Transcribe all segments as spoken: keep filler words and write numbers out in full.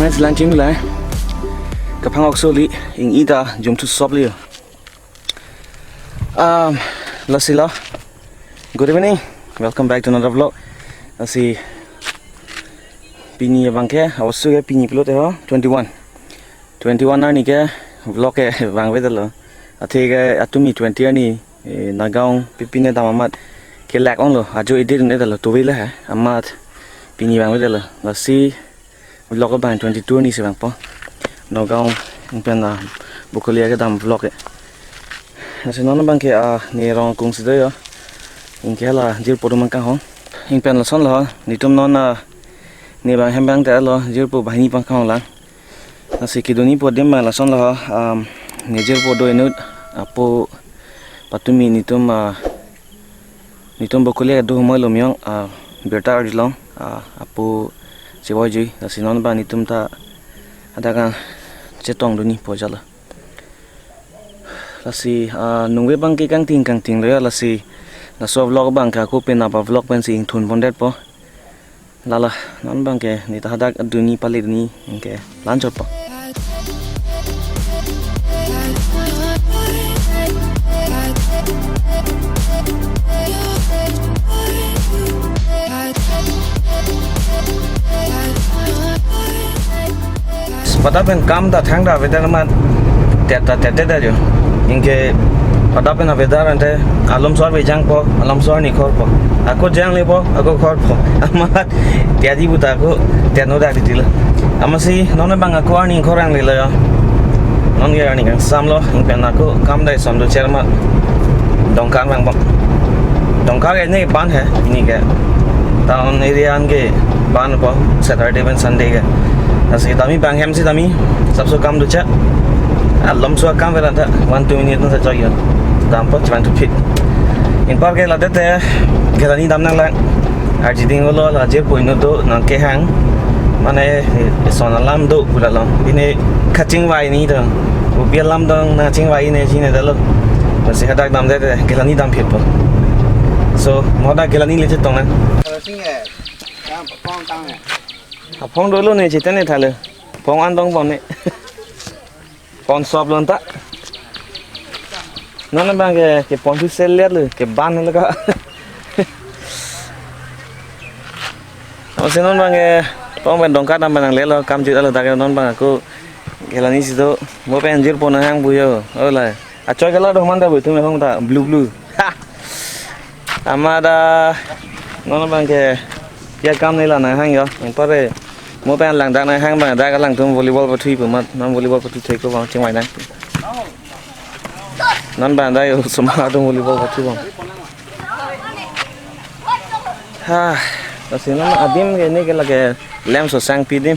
Langching lai. Kaphang oksoli ing ida jum thu sop liyo. Um, lasi lo. Good evening. Welcome back to another vlog. Lasi pini abang ke, awasu ke pini pulote ho, twenty-one. Twenty-one arni ke vlog ke vangvedetlo. Athe ke atumi twenty arni, eh, Nagaon pipine dam amat kelak onglo. Ajo edit un-edetlo, tove le he. Amat pini vangvedetlo. Lasi vlog abang twenty-two arni si vangpo. Nagaon ingpen, ah, Bokolia kedam vlog ke. Lasi non abang ke, ah, ne rong kung si do yo. Ingke la jirpo atum abang kanghon. Ingpen lason lo, netum non, ah, ne abang hem abang ta lo, jirpo banghini abang kanghon lang. Lasi keduni po adim abang lason lo, um, ne jirpo do inut, apo patumi netum, ah, netum Bokolia do humoi lomyong, ah, birta arjulong, ah, apo chevoi jui, lasi non abang netum ta adakang chetong duni po jalo. Lasi, ah, nungve abang ke kangting kangting lo ya, lasi laso vlog abang ke ako penap a vlog pensi ingthun pondetpo. Lala, non abang ke ne ta hadak aduni pali duni ingke lanchotpo. Pada pen kam ta thangta avedet amat tet ta tet tet ajo. Ingke pada pen avedet ante alom sor vejangpo, alom sor nikhorpo. Ako janglepo, ako khorpo. Amat tiadi buta ako tiano dak ditilo. Amatsi non abang ako arni khorang lilo ya. Non ke arni kangsamlo, ingpen ako kam dai son do chairman. Dongkar vangpo. Dongkar ke ne ban he, ne ke. Town area an ke ban po, Saturday pen Sunday ke. Lasi tami abang hem si tami, sapso kam do cha. Alom so kam velan ta, one two minute na sa chok yo. Dampo, chevang thu phit. Ingpar ke ladet te, Ghelani dam nanglang. Arjiding olo la jirpo inut do nangkehang. Mane, eh, son alam do pura long. Bine kachingvai ni do. Upi alam dong nangchingvai ne jine dalo. Lasi hadak damdet te, Ghelani dam phitpo. So, mo dak Ghelani le chetong nang. Aphong dolo ne cheten ne thalo. Aphong an dong pon ne. Pon sop lon ta. Non abang ke, kepon thu sel ler lo, keban lo ka. Amatsi non abang ke, pon pen Dongkar dam pen nanglelo, kam jut alo dak non abang ako Ghelani si do, mo pen jirpo nanghang pu yo. Ola. Achoi kala do man ta bu tu me hong ta, blue blue. Ha. Amat, ah, non abang ke, ya kam ne la nanghang yo. Ingpar ke, mo pen lang dak nanghang abang dak alangtum volleyball pathu pu amat, non volleyball pathu thek ko abang chingvai nang. Non abang dak yo suma atum volleyball pathu abang. Ha, lasi non adim ke ne ke lake lem so sang pi dim.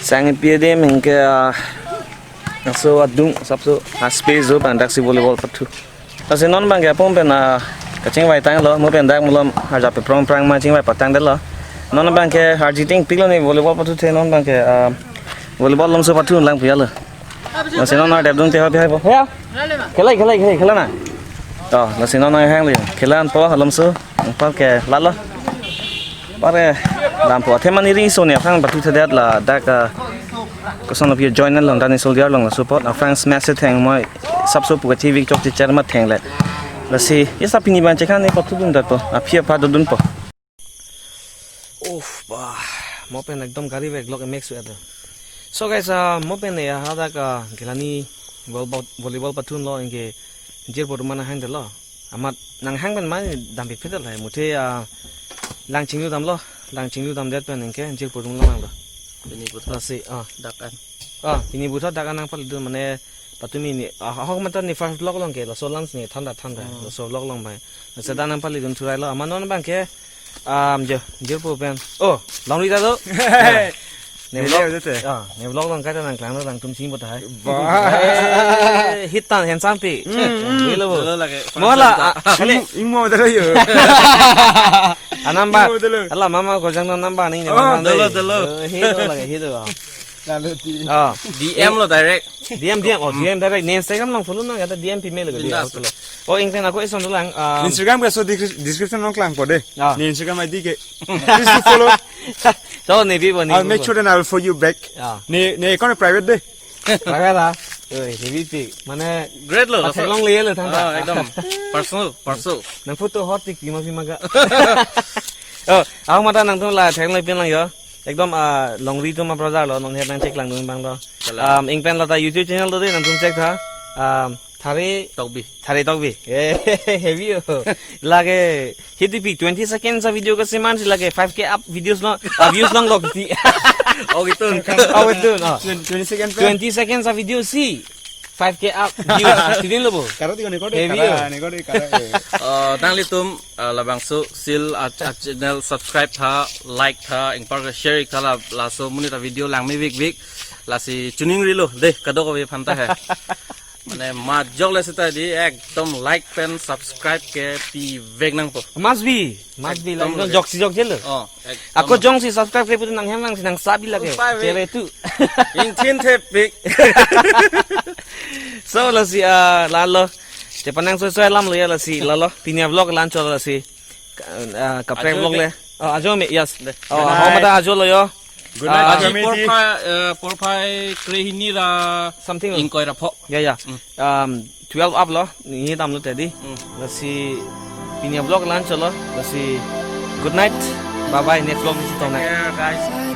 Sang pi dim ingke, ah, so adung sapso, ah, space do abang dak si volleyball pathu. Lasi non abang ke apong pen, ah, kachingvai tanglo, mo pen dak malom arjap pe prong prang ma chingvai patangdetlo. Non abang ke arjiding piklo ne volleyball pathu the non abang ke, ah, volleyball alom so pathu lang pu ya lo. Lasi non ardep dung te ho pi hai po. Ya. Khelai, khelai, khelai, khela na. Oh, lasi non nanghang le. Khela an po alom so, ingpar ke lalo. Pare dampo. Athe mane ri so ne aphrang pathu thedet la dak, ah, koson aphi join along dan soldier along la support. Aphrang smash theng moi sapso pu kachevik chok checher ma theng le. Lasi, ya sa pini abang chekhan ne pathu dundetpo. Aphi apha dodunpo. Uff, bah, mo pen ekdom gari vek lok emek su ado. So guys, ah, mo pen ya hadak, ah, Ghelani volleyball, volleyball pathunlo, ingke jirpo atum nanghangdetlo. Amat nanghang pen mane dampi phit la muthe, ah, lang chinglu damlo, lang chinglu damdet pen ingke jirpo atum lo nanglo. Pini puthot. Lasi, ah. Dak an. Ah, pini puthot dak an nangpali dun mane patumi ne, ah, ahok mata ne first vlog along ke, laso lunch ne thanda thanda, oh, laso vlog along bai. Lasi dak nangpali dun thurai lo, amat non abang ke, um, jo, jirpo pen. Oh, longri ta do. Ne vlog, ah, ne vlog along kaita nangklang alangtum chini bo tahai. Bah. Eh, hit tan handsome pi. Hmm, hmm. Dolo bo. Dolo lake. Mo la, ah, kali. Ing, ingmo dolo yo. Anam ba. Ingmo dolo. Ala mama gorjang no number ni ne. Oh, mama dolo, dolo. Eh, hit dolo lake, hit dolo. Lalu di. Oh, D M lo direct. D M, D M, oh, D M direct. Ne Instagram lang follow nang, kata D M pimelo ke, Bindas. D M follow. Oh, ingten ako ison lang, um, Instagram ke laso descri-, description along klangpo dei. Ah. Ne Instagram I D ke. Please do follow. So, ne bipo, ne I'll make bipo. Sure that I will follow you back. Ah. Ne, ne account private dei. Private ah. Oi, ne bipo. Mane great lo, laso theklongle lo thangta. Ah, ekdom. Personal, personal. Nang photo hot tik, pima pima ga. Oh, ako mata nangtum la theklongle pin lang yo. Ekdom, ah, longri atum aphrang arlo, non her nang check lang dun bang lo. Kalang. Um, ingpen lata YouTube channel do dei, nangtum check tha. Um, Thare Tokbi. Thare Tokbi. Eh, heavy oh. Lake, hiti pi twenty seconds a video kasi man si lake five K up videos lo, ah, views longlo kiti. Oh, gitu. Oh, gitu, no. Twen-, twenty seconds pa? Twenty seconds a video si five K up views. Tini lo bo. Karo tiga nekor dei, heavy kara, oh. Nekor dei, kara, eh. Eh, nanglitum, eh, labangso sil a, a channel subscribe tha, like tha, ingpar ke share ik tha la, laso monit a video langme vik vik. Lasi chuning rilo dei, kadokave aphanta he. Mane majok le seta dei, ekdom like pen subscribe ke pivek nangpo. Must be, must be, like, ekdom lake. Jok si jokje lo. Oh, ekdom. Ako jongsi subscribe ke putu nanghem nang si nang sabi lake. Upai be. Chere tu. Ingthin thepik. So, lasi, ah, lalo. Chepanang soi soi alam lo ya lasi, lalo. Pini a vlog la-anchot lasi. Ka-, ah, kaprek ajo vlog me. Le. Oh, ajo me, yes. Le. Oh, good night. Ako mata ajo lo yo. Good night, ah, aji community. Porphai, eh, porphai krehini ra something lo. Ingkoi ra pho. Ya, ya. Mm. Um, twelve up lo, ne dam lo tadi. Mm. Lasi pini a vlog la-anchot lo, lasi good night, bye bye, next vlog si tong nai. Take care, guys.